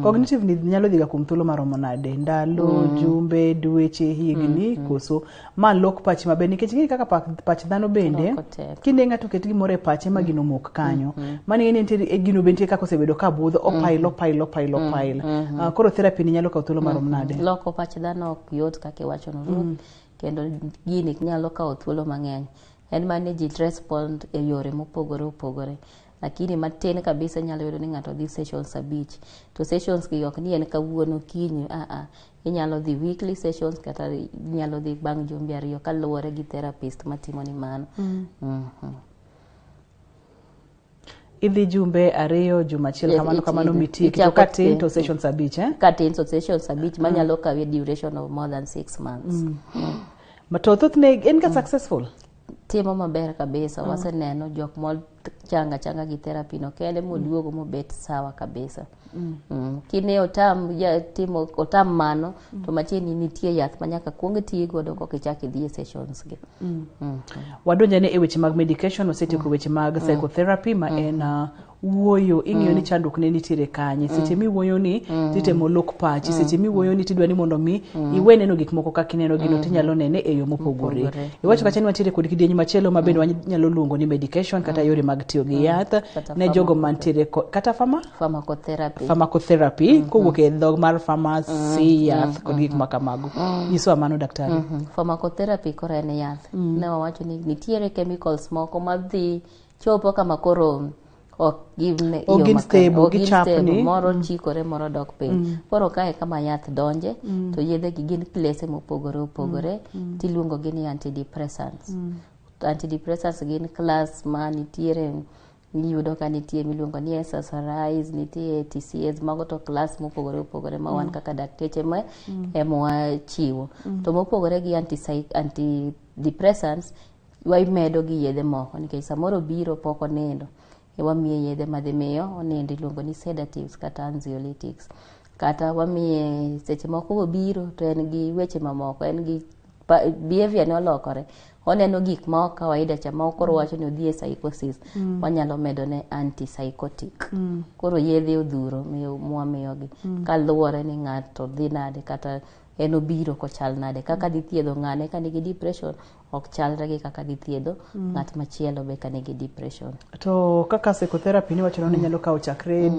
Cognitive ni nyalo dhiga kuom thuolo maromo nade? Ndalo, jumbe, dweche, higni, koso ma lok pachi maber? Nikech ing'e kaka pach dhano bende Loko tek. kinde ng'ato ket gimoro e pache ma gino mok kanyo. Mano ing'e ni nitiere e gino be nitie kaka osebedo ka budho, opail, opail, opail, opail. Ah, koro therapy ni nyalo kawo thuolo marom nade? Loko pach dhano ok yot kaka iwachono, Ruth, kendo gini nyalo kawo thuolo mang'eny. En mana ni ji respond e yore mopogore opogore, lakini matin kabisa inyalo yudo ni ng'ato dhi sessions 5, to sessions gi ok ni en kawuono kiny, aa, inyalo dhi weekly sessions kata inyalo dhi bang' jumbe 2 kaluwore gi therapist matimo ni mano. Idhi jumbe 2, juma achiel, Yes, kamano kamano mitieki. To ichako ka tin to sessions 5, eh? Ka tin to sessions 5 manyalo kawi duration of more than 6 months. Ma to thothne en ga successful? Timo maber kabisa. Waseneno jok mochanga changa gi therapy no kende moduogo mobet sawa kabisa. Kine otam ja, timo otam mano to machiegni nitie yath ma nyaka kuong ti godo koka ichak idhi e sessions gi. Wadonjane e weche mag medication. Wasetieko weche mag psychotherapy ma en wuoyo, ing'iyo ni chandruok ne nitiere kanye. Seche miwuoyo ni titemo lok pachi, seche miwuoyo ni tidwa ni mondo mi iwe neno gik moko kaka ineno gino, tinyalo nene e yo mopogore. Mopogore. Iwacho kacha ni wantiere kod kidieny machielo ma bende wanyalo luongo ni medication kata yore mag tiyo gi yath Kata ne jogo mantiere kata pharma pharmacotherapy. Pharmacotherapy kowuok e dhog mar pharmacy, yath kod gik ma kamago. Nyisowa mano, daktari. Pharmacotherapy koro en yath. Ne wawacho ni nitiere chemicals moko madhi chopo kama koro ok gin Ok yo gin makare. stable, Ok gin gichapni. stable, moro chikore, moro dok piny. Koro kae kama yath donje, to yedhe gi gin klese mopogore opogore, tiluongo gi ni antidepressants. To antidepressants gin class ma nitiere, iyudo ka nitie miluongo ni SSRIs, nitie TCAs, mago to class mopogore opogore ma wan kaka dakteche ma ema wachiwo. To mopogore gi antidepressants, wamedo gi yedhe moko nikech samoro biro pok onindo, wamiye yedhe madhi miyo onindo, iluongo ni sedatives kata anxiolytics. Kata wamiye seche moko obiro to en gi weche mamoko, en gi behavior ne olokore, oneno gik ma ok kawaida cha ma koro wacho ni odhi e psychosis, wanyalo medo ne antipsychotic. Koro yedhe odhuro mwamiyogi kaluwore ni ng'ato dhi nade kata en obiro kochal nade. Kaka dhi thiedho ng'ane ka nigi depression ok chalre gi kaka dhi thiedho ng'at machielo be ka nigi depression. To kaka psychotherapy niwacho ni nyalo kawo chakre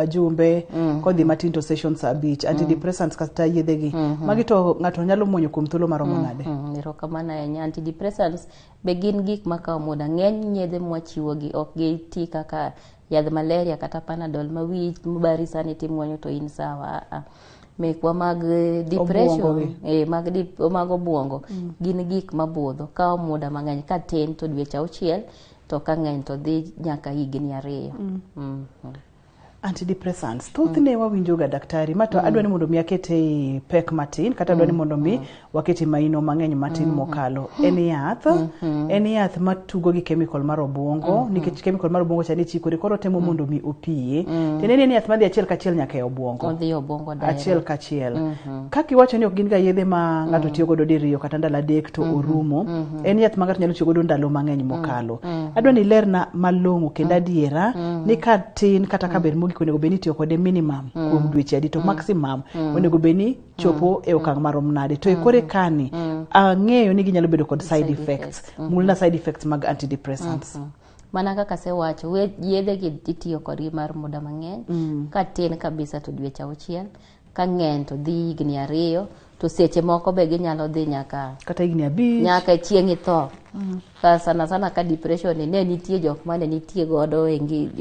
jumbe kodhi matin to sessions 5, antidepressants kata yedhegi magi to ng'ato nyalo muonyo kuom thuolo maromo nade? Erokamano ahinya. Antidepressants be gin gik makawo muda. Ng'eny yedhe mwachiwogi ok giti kaka yadh malaria kata Panadol ma wiyi bari sani timuonyo to in sawa. Aa. Mekwa mag depression, Obuongo. Mag obuongo gin gik mabudho, kawo muda mang'eny. Ka tin to dweche 6, to ka ng'eny to dhi nyaka higni 2. Antidepressants thothne wawinjo ga, daktari, ma to adwa ni mondo mi akete e pek matin kata adwa ni mondo mi wakete maino mang'eny matin mokalo. En yath matugo gi chemical mar obuongo, nikech chemical mar obuongo cha ni chikore, koro temo mondo mi opiye. Tiende ni en yath madhi achiel kachiel nyaka e obuongo. Odhi e obuongo direct. Achiel kachiel. Kaka iwacho ni ok gin ga yedhe ma ng'ato tiyo godo diriyo kata ndalo 3 to orumo, en yath ma ng'ato nyalo tiyo godo ndalo mang'eny mokalo. Adwa ni ilerna malong'o kendo adiera ni ka tin kata ka ber mogik onego bed ni itiyo kode minimum kuom dweche adi, to maximum onego bed ni chopo e okang' marom nade? To e kore kani ang'eyo ni ginyalo bedo kod side Side effects. effects. Mulna side effects mag antidepressants. Mana kaka asewacho, yedhe gi itiyo kodgi mar muda mang'eny. Ka tin kabisa to dweche 6, ka ng'eny to dhi higni 2, to seche moko be ginyalo dhi nyaka kata higni 5. Nyaka chieng' itho. Ka sana sana ka depression ni ne nitie jok mane nitie godo e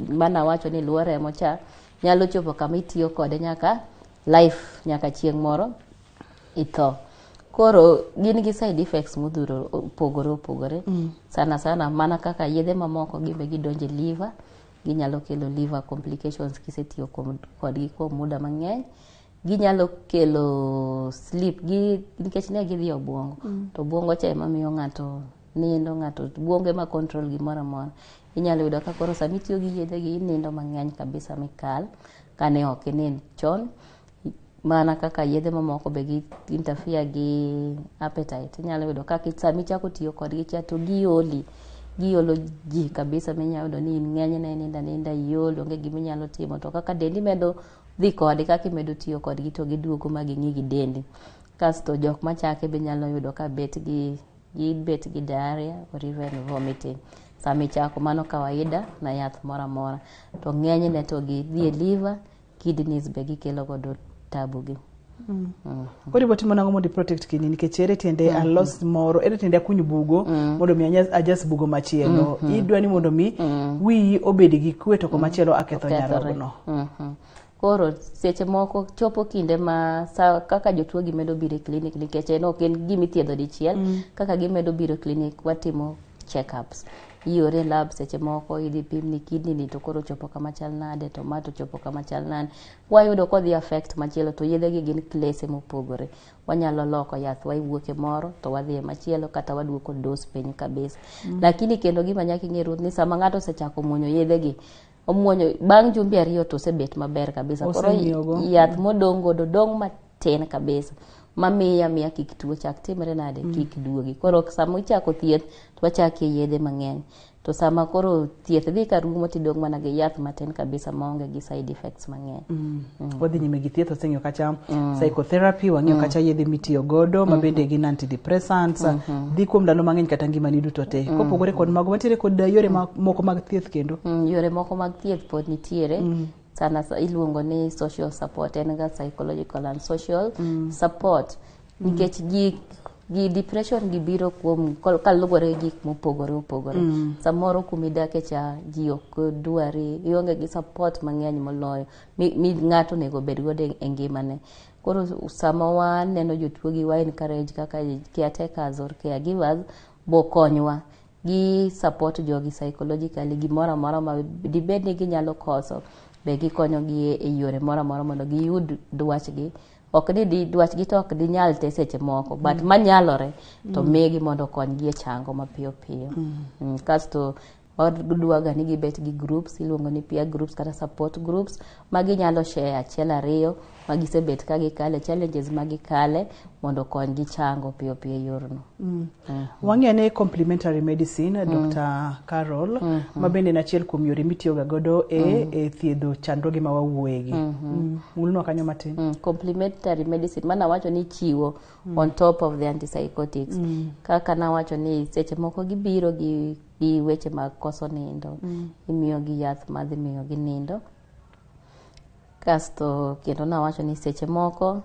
mana wacho ni luo remo cha nyalo chopo kama itiyo kode nyaka life, nyaka chieng' moro itho. Koro gin gi side effects modhuro opogore opogore. Sana sana mana kaka yedhe mamoko gin be gidonjo e liver. Ginyalo kelo liver complications kisetiyo kodgi kuom muda mang'eny. Ginyalo kelo sleep gi nikech ne gidhi e obwongo. To obwongo cha ema miyo ng'ato nindo, ng'ato obwongo ema control gimoro amora. Inyalo yudo ka koro sama itiyo gi yedhe gi inindo mang'eny kabisa mikal kane ok inind chon. Mana kaka yedhe mamoko be gi interfere gi appetite. Inyalo yudo ka sama ichako tiyo kodgi cha to gioli. Giolo ji kabisa minyalo yudo ni in ng'enyne inindo aninda iol, onge gima inyalo timo. To kaka dendi medo dhi kode, kaka imedo tiyo kodgi to giduogo ma ging'i gi dendi. Kasto jok machake be nyalo yudo ka bet gi gibet gi diarrhea or even vomiting. Sama ichako mano kawaida na yath moro amora. To ng'enyne to gidhi e liver, kidneys be gikelo godo tabu gi. Koro ibo timo nang'o mondo i protect kidney nikech ere tiende alos moro ere tiende akuny bugo mondo mi ajas bugo machielo idwa ni mondo mi wiyi obed gi kwe to komachielo aketho Okethore. nyarogno. Koro seche moko chopo kinde ma sa, kaka jotuo gi medo biro e clinic nikech en ok en gima ithiedho dichiel. Kaka gimedo biro e clinic watimo check-ups. Iore lab seche moko idhi pim ni kidney ni to koro ochopo kama chal nade to ma to ochopo kama chal nade. Wayudo kodhi affect machielo to yedhe gi gin klese mopogore. Wanyalo loko yath wawuok e moro to wadhi e machielo kata waduoko dose piny kabisa. Lakini kendo gima nyaka ing'e Ruth ni sama ng'ato osechako muonyo yedhe gi omuonyo bang' jumbe ariyo to osebet maber kabisa. Koro Oseng'iyogo. yath modong' godo dong' matin kabisa mamiyo amiya kik tuo chak timre nade kik duogi. Koro sama ichako thieth to wachako e yedhe mang'eny. To sama koro thieth dhi ka rumo tidong' mana gi yath matin kabisa maonge gi side effects mang'eny. Wadhi nyime gi thieth waseng'iyo kacha psychotherapy wang'iyo kacha yedhe mitiyo godo ma bende gin antidepressants dhi kuom ndalo mang'eny kata ngimani duto te kopogore kod mago wantiere kod yore moko mag thieth kendo. Yore moko mag thieth pod nitiere. Sana iluongo ni social support, en ga psychological and social support. Nikech gi depression gi biro kuom kaluwore gi gik mopogore opogore. Samoro kumidake cha ji ok dwari, ionge gi support mang'eny moloyo mi ng'ato onego bed godo e ngimane. Koro sama waneno jotuo gi wa encourage kaka caretakers or caregivers bokonywa gi support jogi psychologically gimoro amora ma dibed ni ginyalo koso be gikonyo gi e yore moro amora mondo giyud dwachgi. Ok ni di dwachgi to ok dinyal te seche moko but manyalore to migi mondo okonygi e chango mapiyo piyo. Kasto wadwaga ni gibet gi groups iluongo ni peer groups kata support groups ma ginyalo share achiel ariyo ma gisebet ka gikale challenges ma gikale mondo okonygi chango piyo piyo e yorno. Wang'eyo ne complementary medicine Dr. Carol ma bende en achiel kuom yore mitiyoga godo e thiedho chandruoge ma wawuoyegi. Mulnwa kanyo matin. Complementary medicine mana wacho ni chiwo on top of the antipsychotics. Kaka nawacho ni seche moko gibiro gi weche mag koso nindo, imiyo gi yath madhi miyo gi nindo. Kasto kendo nawacho ni seche moko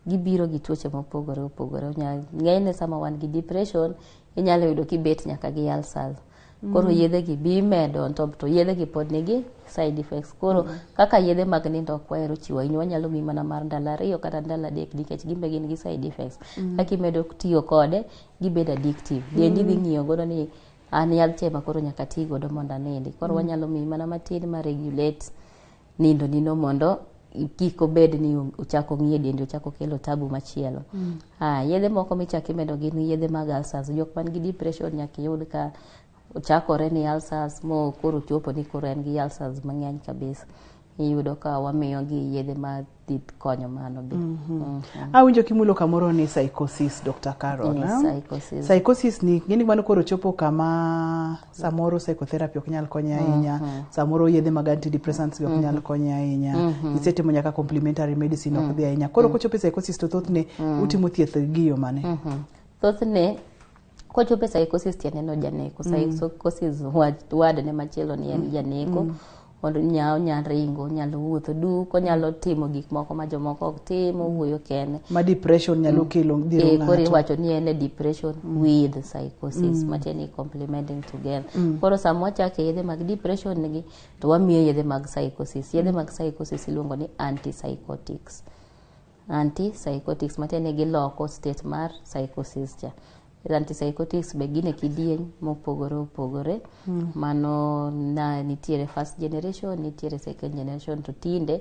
gibiro gi tuoche mopogore opogore. Ng'enyne sama wan gi depression inyalo yudo kibet nyaka gi ulcers. Koro yedhe gi bi imedo on top to yedhe gi pod nigi side effects. Koro kaka yedhe mag nindo ok wahero chiwo ahinya, wanyalo miyi mana mar ndalo 2 kata ndalo 3 nikech gin be gin gi side effects. Kaka imedo tiyo kode gibedo addictive. Dendi dhi ng'iyo godo ni an yadh cha ema koro nyaka ati godo mondo anindi. Koro wanyalo miyi mana matin ma regulate nindo nino mondo kik obed ni ochako ng'iyo dendi ochako kelo tabu machielo. Yedhe moko michako imedo gin yedhe mag ulcers. Jok man gi depression nyaka iyud ka ochakore ni ulcers mo koro chopo ni koro en gi ulcers mang'eny kabisa. Iyudo ka wamiyo gi yedhe ma dhi konyo mano be. Awinjo kimulo kamoro ni psychosis Dr. Carol. Yes, eh? psychosis. Psychosis ni ng'eni mano koro chopo kama samoro psychotherapy ok nyal konyo ahinya, samoro yedhe mag antidepressants be ok nyal konyo ahinya. Isetimo nyaka complementary medicine ok dhi ahinya. Koro kochopo e psychosis to thothne utimo thieth gi yo mane? Thothne kochopo e psychosis tiende no janeko. Psychosis word ne machielo ni en janeko. Onya ringo, onyalo wuotho duk, onyalo timo gik moko ma jomoko ok tim, owuoyo kende. Ma depression nyalo kelo dhiro Koro ng'ato. iwacho ni en e depression with psychosis, matiende ni complementing together. Koro sama wachako e yedhe mag depression gi, to wamiyo yedhe mag psychosis. Yedhe mag psychosis iluongo ni antipsychotics. Antipsychotics matiende ni giloko state mar psychosis cha. Antipsychotics be gin e kidieny mopogore opogore. Mano na nitiere first generation, nitiere second generation, to tinde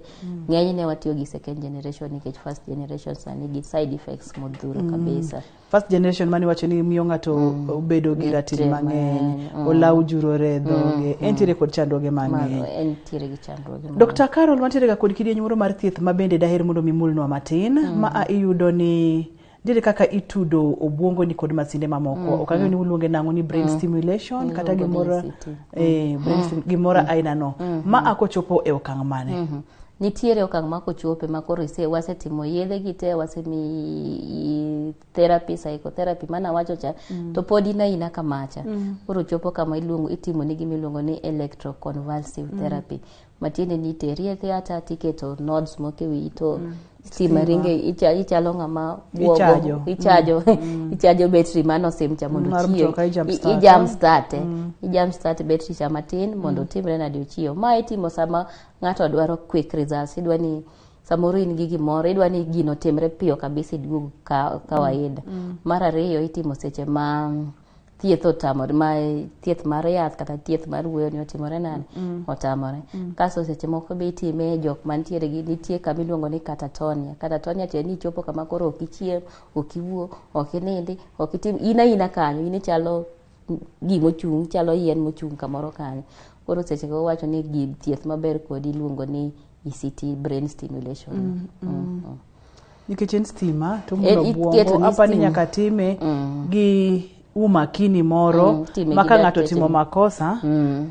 ng'enyne watiyo gi second generation nikech first generation sani gi side effects modhuro kabisa. First generation mane wacho ni miyo ng'ato bedo gi ratil Ratil mang'eny, mang'eny, olaw jurore e dhoge, entiere kod chandruoge mang'eny. Mano entiere gi chandruoge mang'eny. Dr. Carol, wantiere ga kod kidieny moro mar thieth ma bende daher mondo mi mulnwa matin, ma a iyudo ni nitiere kaka itudo obwongo ni kod masinde mamoko. Ok ang'eyo ni uluonge nang'o, ni brain stimulation kata Iluongo ni gimoro ECT. Brain gimoro aina no. Ma a kochopo e okang' mane? Nitiere okang' ma kochope ma koro wasetimo yedhe gi te, wasemi therapy, psychotherapy mana wacho cha, to pod in aina kamacha. Koro chopo kama iluongo itimo ni gima iluongo ni electroconvulsive therapy, matiende ni iteri e theatre tiketo nodes moko e wiyi to stima ringe, ichalo ng'ama buogo. Ichajo. Ichajo betri mano sim cha mondo Mar ochiew. mtoka, i-jump start. I-jump start i-jump start betri cha matin mondo otimre nade, ochiew. Ma itimo sama ng'ato dwaro quick results, idwa ni samoro in gi gimoro, idwa ni gino timre piyo kabisa, iduog ka kawaida. Mar ariyo, itimo seche ma thieth otamore, ma thieth mar yath kata thieth mar wuoyo ni otimore nade, otamore. Kasto seche moko be itime e jok mantiere gi nitie kama iluongo ni catatonia. Catatonia tiende ni ichopo kama koro ok ichiem, ok iwuo, ok inindi, ok itim, in aina kanyo, in ichalo gimochung', chalo yien mochung' kamoro kanyo. Koro seche go wacho ni gi thieth maber kodi iluongo ni ECT, brain stimulation. Nikech en stima to En mulo iketo obwongo, ni apa ni stima. nyaka time gi umakini moro Time ma gi ka ng'ato dakteche. timo makosa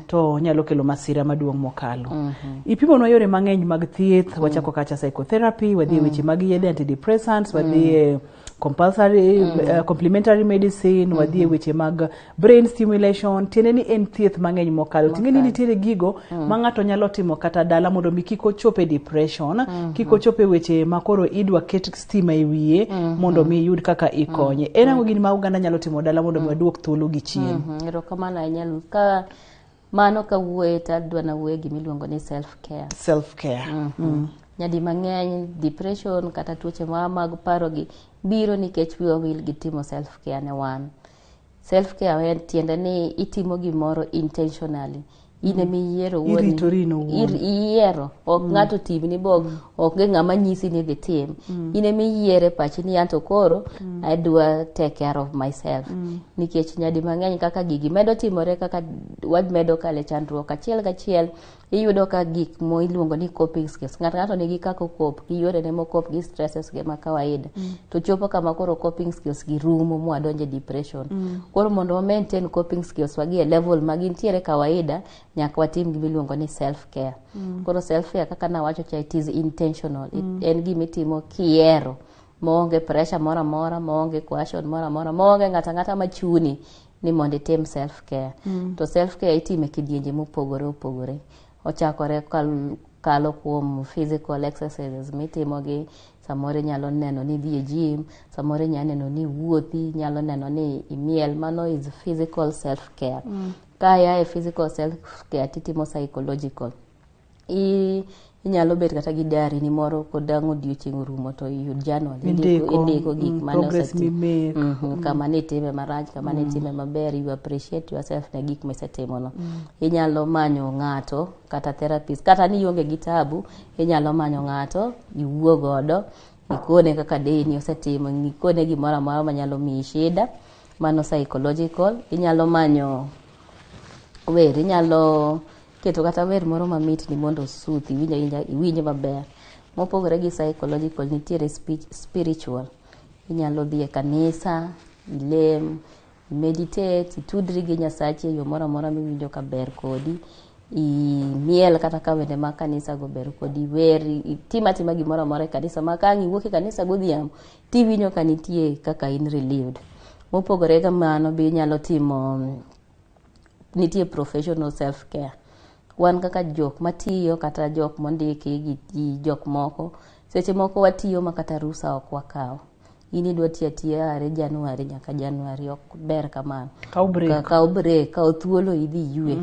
to nyalo kelo masira maduong' mokalo. Ipimonwa yore mang'eny mag thieth, wachako kacha psychotherapy, wadhi e weche mag yedhe antidepressants, wadhi e compulsory complementary medicine, wadhi e weche mag brain stimulation. Tiende ni en thieth mang'eny mokalo. Ting'e ni nitiere gigo ma ng'ato nyalo timo kata dala mondo mi kik ochop e depression, kik ochop e weche ma koro idwa ket stima e wiye mondo mi yud kaka ikonye. En ang'o gini ma oganda nyalo timo dala mondo mi waduok thuolo gi chien? Erokamano ahinya Ruth. Ka mano kawuoye to adwa nawuoye gimiluongo ni self care. Self care. Nyadi mang'eny depression kata tuoche ma mag paro gi biro nikech wiwa wil gi timo self care ne wan. Self care en tiende ni itimo gimoro intentionally, in ema iyiero wuon. Iritori in owuon. Iyiero, ok ng'ato timni bo, ok ge ng'ama nyisi ni dhi tim. In ema iyiere pachi ni anto koro adwa take care of myself, nikech nyadi mang'eny kaka gigi medo timore, kaka wamedo kale chandruok achiel kachiel, iyudo ka gik mo iluongo ni coping skills, ng'ato nigi kaka okop gi yorene mokop gi stresses ge ma kawaida, to chopo kama koro coping skills gi rumo mwadonje depression. Koro mondo wa maintain coping skills wagi e level ma gintiere kawaida, nyaka watim gima iluongo ni self care. Koro self care, kaka nawacho cha, it is intentional. En gima itimo kiyiero, maonge pressure moro amora, maonge coercion moro amora, maonge ng'ato ang'ata machuni ni mondo itim self care. To self care itime kidienje mopogore opogore, ochakore kalo kuom physical exercises mitimo gi samoro inyalo neno ni idhi e gym, samoro inyalo neno ni iwuothi, inyalo neno ni imiel. Mano is physical self care. Ka ia e physical self care titimo psychological. Inyalo bet kata gi diary ni moro kodang' odiochieng' orumo to iyud journal, indiko, Indiko, indiko gik mane progress osetim. mimake. Kama nitime marach, kama nitime maber, you appreciate yourself ne gik misetimono. Inyalo manyo ng'ato kata therapist, kata ni ionge gi tabu, inyalo manyo ng'ato iwuo godo, ikone kaka day ni osetimo, ikone gimoro amora manyalo miyi shida. Mano psychological. Inyalo manyo wer, inyalo keto kata wer moro mamit ni mondo osuth iwinj awinja, iwinj maber. Mopogore gi psychological, nitiere spiritual. Inyalo dhi e kanisa, ilem, meditate, itudri gi Nyasachi e yo moro amora miwinjo ka ber kodi, imiel kata ka wende mag kanisa go ber kodi, wer, itim atima gimoro amora e kanisa ma ka ang' iwuok e kanisa godhiambo tiwinjo ka nitie kaka in relieved. Mopogore gi mano be inyalo timo, nitie professional self care. Wan kaka jok matiyo kata jok mondiki gi jok moko, seche moko watiyo ma kata rusa ok wakaw. In idwa tiyo atiya are January nyaka January, ok ber kamano. Kaw break. Kaw break, kaw thuolo idhi iywe,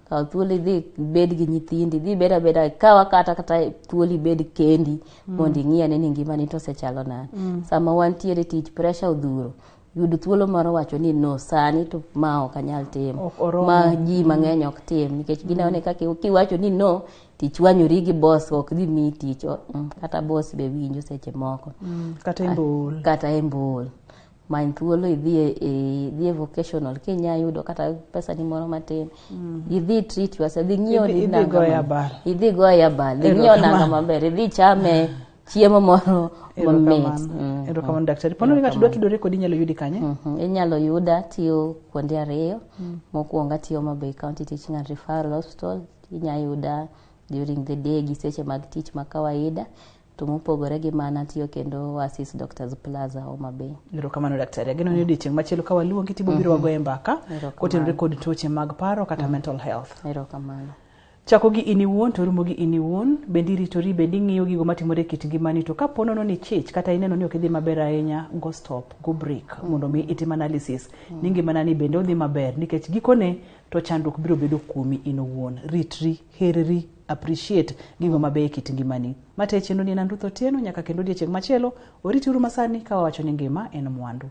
kaw thuolo idhi ibed gi nyithindi, idhi ibed abeda, kawa kata thuolo ibed kendi mondo ing'i ane ni ngimani to osechalo nade. Sama wantiere tich pressure odhuro. Yud thuolo mar wacho ni no, sani to ma ok anyal timo. Ok oromo. Ma ji mang'eny ok tim nikech gineno ni kaka kiwacho ni no tichwanyori gi boss ok dhi miyi tich. Kata boss be winjo seche moko. Kata e mbul. Kata e mbul. Many thuolo idhi e vocational kinya yudo kata pesa ni moro matin. Idhi treat yourself, dhi ng'iew ni Idhi nanga goyo abal. Idhi goyo abal, dhi ng'iew nanga maber, idhi chame chiemo moro mamit. Erokamano daktari. Pono ni ng'ato dwa tudore kodi inyalo yudi kanye? Inyalo yuda tiyo kuonde ariyo. Mokwongo atiyo Homa Bay County Teaching and Referral Hospital. Inya yuda during the day gi seche mag tich ma kawaida. To mopogore gi mano atiyo kendo Oasis Doctors Plaza Homa Bay. Erokamano daktari. Ageno ni odiochieng' machielo ka waluongi tibo biro wagoye mbaka kotenore kod tuoche mag paro kata mental health. Erokamano. Chako gi in iwuon to rumo gi in iwuon, bende iritori, bende ing'iyo gigo matimore e kit ngimani, to kapo nono ni chich kata ineno ni ok idhi maber ahinya, go stop, go break mondo mi itim analysis ni ngimana ni bende odhi maber, nikech gikone to chandruok biro bedo kuomi in owuon. Ritri, herri, appreciate gigo mabeyo e kit ngimani. Mate chenro ni en Ruth Otieno, nyaka kendo odiochieng' machielo, oritiuru masani ka wawacho ni ngima en mwandu.